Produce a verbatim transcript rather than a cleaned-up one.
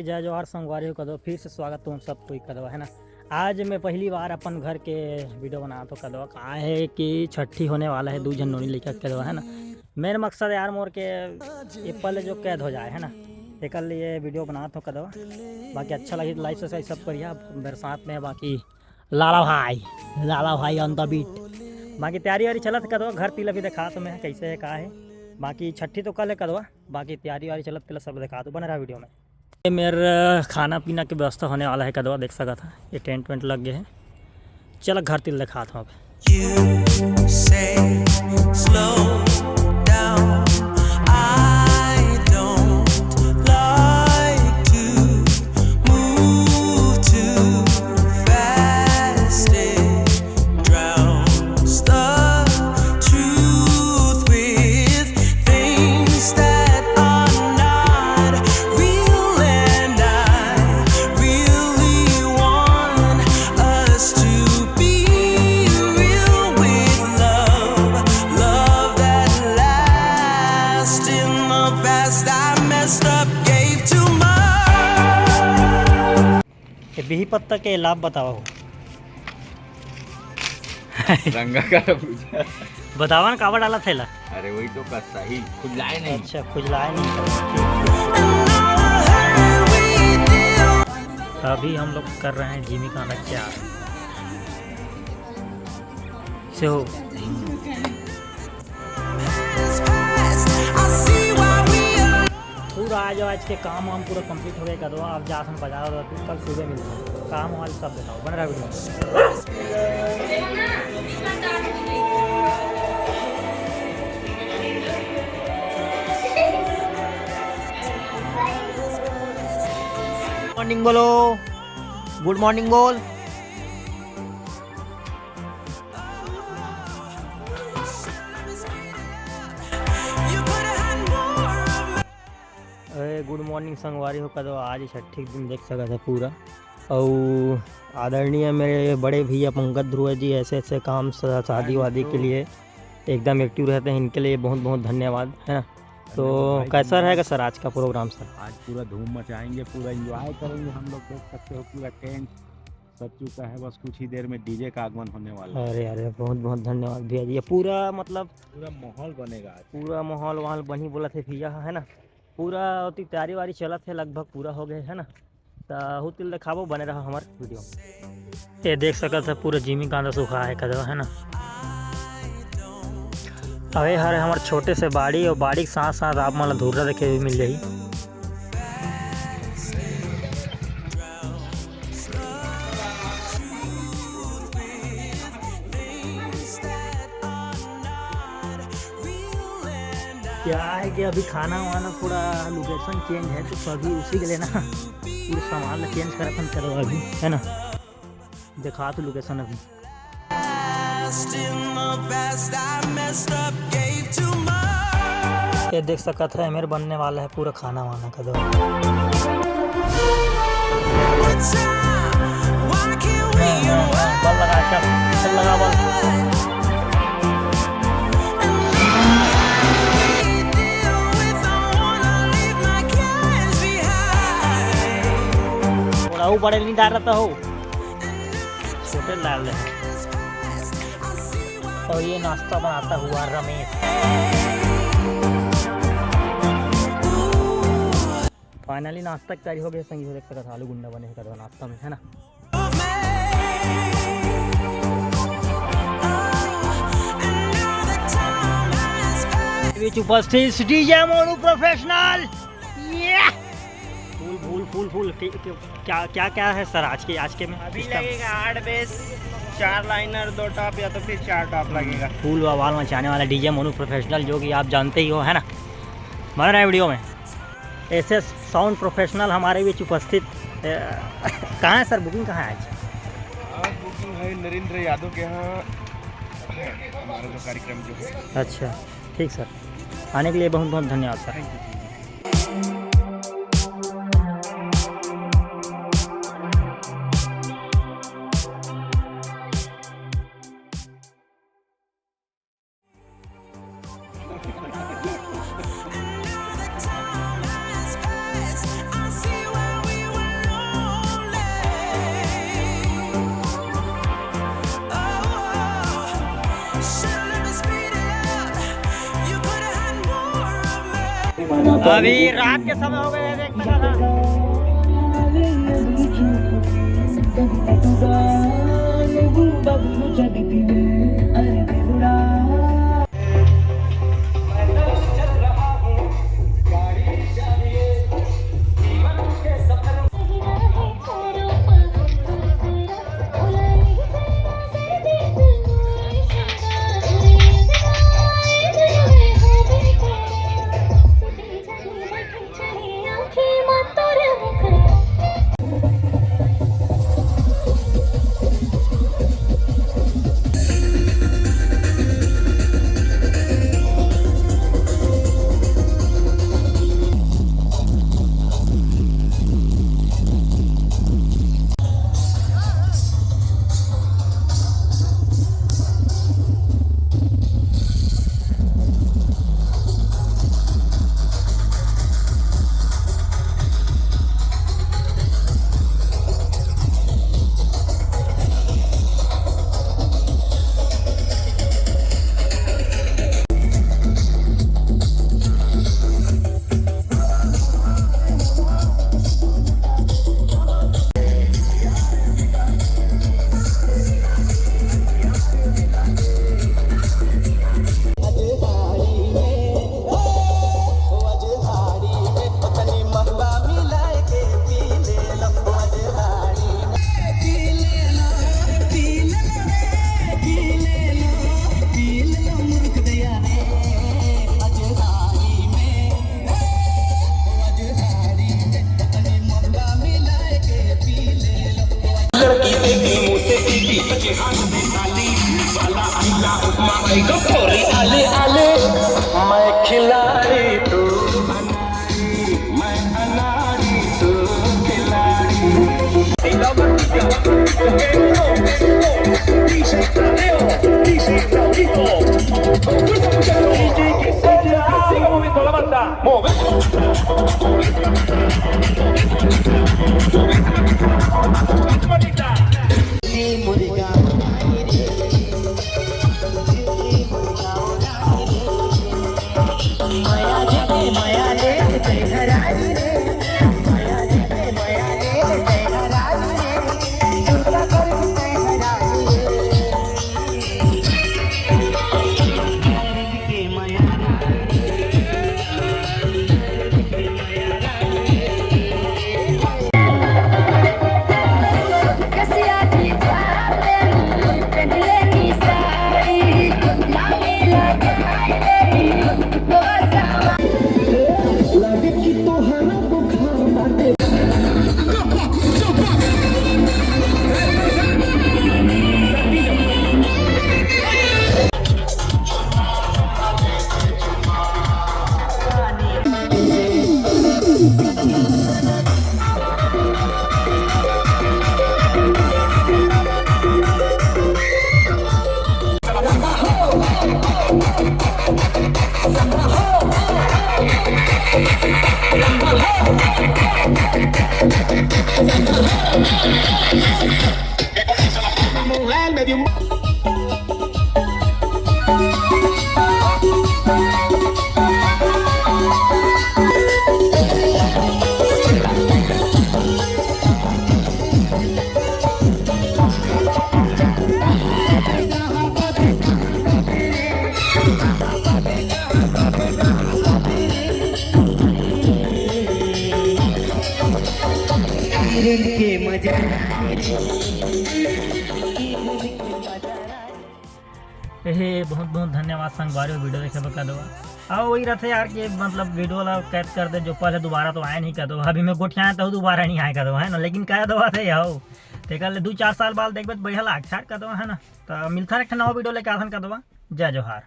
जय जोहार संगवारी हो कदवा, फिर से स्वागत तुम सब कोई कदवा, है ना। आज मैं पहली बार अपन घर के वीडियो बनात हो कदवा, का है कि छठी होने वाला है, दू झन नोनी लइका कदवा, है ना। मेन मकसद यार मोर के एप्पल जो कैद हो जाए, है ना, एकर लिए वीडियो बनात हो कदवा। बाकी अच्छा लगी तो लाइक सब्सक्राइब सब करिया मेरे साथ में। बाकी लाला भाई, लाला भाई on the beat। बाकी तैयारी वारी चलत कदवा, घर तिला भी देखा तो मैं कैसे है का है। बाकी छठी तो कल है कदवा, बाकी तैयारी वारी चलत तिला सब देखा तो बने रहा वीडियो में। ये मेर खाना पीना के व्यवस्था होने वाला है कदवा, देख सकत है ये टेंट वेंट लग गए हैं। चल घर तिल दिखात हूँ अब। You say slow down, I don't like to move too fast. It drowns the truth with things that are not real, and I really want us to be real with love, love that lasts. In the past, I messed up, gave too much. ये बिही पत्ता के लाभ बतावा हो। रंगा का पूजा। बतावा ना, काबर डाला थैला? अरे वही तो कस्सा ही, खुजलाए नहीं। अच्छा, खुजलाए नहीं। अभी हम लोग कर रहे हैं जिमी कांदा तैयार। से हो। पूरा आज, आज के काम वाम पूरा कंप्लीट हो गए कदवा। अब जा सन बाजार और कल सुबह मिलते हैं। काम वाम सब बताओ, बन रहा वीडियो। मॉर्निंग बोलो, गुड मॉर्निंग बोल। अरे गुड मॉर्निंग संगवारी हो कदवा, आज छठी के दिन देख सकत है पूरा। अउ आदरणीय मेरे बड़े भैया पंकज ध्रुव जी ऐसे ऐसे काम सा-, शादी वादी के लिए एकदम एक्टिव रहते हैं, इनके लिए बहुत बहुत धन्यवाद, है ना। तो धन्यवाद भाई, कैसा धन्यवाद। रहेगा सर आज का प्रोग्राम सर? आज पूरा धूम मचाएंगे, पूरा एंजॉय करेंगे हम लोग। देख सकते हो पूरा टेंट सज चुका है, बस कुछ ही देर में डीजे का आगमन होने वाला है। अरे अरे बहुत बहुत धन्यवाद भैया जी, ये पूरा मतलब पूरा माहौल बनेगा आज। पूरा माहौल वाहौल बनी बोला थे भैया, है ना। पूरा ओती तैयारी वारी चलत है, लगभग पूरा हो गए है ना। त अहू तिल देखाबो, बने रहा हमार वीडियो में। ये देख सकत है पूरा जिमी कांदा सूखा है कदवा, है ना। अबे हरे हमार छोटे से बाड़ी और बाड़ी के साथ साथ आप मन ला धुर्रा देखे भी मिल जाही। क्या है कि अभी खाना वाना थोड़ा लोकेशन चेंज है, तो सभी उसी के लिए ना पूरे सामान ला चेंज करत हन करो अभी, है ना। देखा तो लोकेशन अभी। ये देख सकत है, मेरे बनने वाला है पूरा खाना वाना का दो। बल लगा, चल, चल लगा बल। थोड़ा ऊपर नहीं डाल रहा हो, छोटे डाल दे। और ये नाश्ता बनाता हुआ रमेश। फाइनली नाश्ता की तैयारी हो गई, संगी हो देख सकत आलू गुंडा बने है कदवा नाश्ता में, है ना। बीच उपस्थित डीजे मोनू प्रोफेशनल। फुल फुल फुल फुल। क्या क्या क्या है सर आज के, आज के में? अभी लगेगा आठ बेस, चार लाइनर, दो टॉप या तो फिर चार टॉप लगेगा। फुल बवाल मचाने वाला डीजे मोनू प्रोफेशनल, जो कि आप जानते ही हो, है ना। बन रहा है वीडियो में। ऐसे साउंड प्रोफेशनल हमारे बीच उपस्थित। कहाँ है सर, बुकिंग कहाँ है आज? आज बुकिंग है नरेंद्र यादव के यहाँ, हमारा जो कार्यक्रम जो है। अच्छा, ठीक सर, आने के लिए बहुत बहुत धन्यवाद सर। अभी रात के समय हो गए है, देख सकत हन। लड़की देखी मुझसे सीधी, पचे हाथ में ताली, वाला अल्लाह उपमा भाई को थोड़ी आले आले। मैं खिलाड़ी तू अनाड़ी, मैं अनाड़ी तू खिलाड़ी। Siga moviendo la banda. Movemos. एहे, बहुत बहुत धन्यवाद संगवारी हो video देखे बर। कह दो, अउ वही रहते यार कि मतलब video ला कैद कर दे, जो पहले दोबारा तो आए नहीं कह दो। अभी मैं गोठियाए तो दोबारा नहीं आए कह दो, है ना, लेकिन कह दो थे हो। तेकर ले दू चार साल बाद देखबे तो बढ़िया लाग छाट कह दो, है ना। तो मिलता रहे नवा video लेके आथन कह दो। जय जोहार।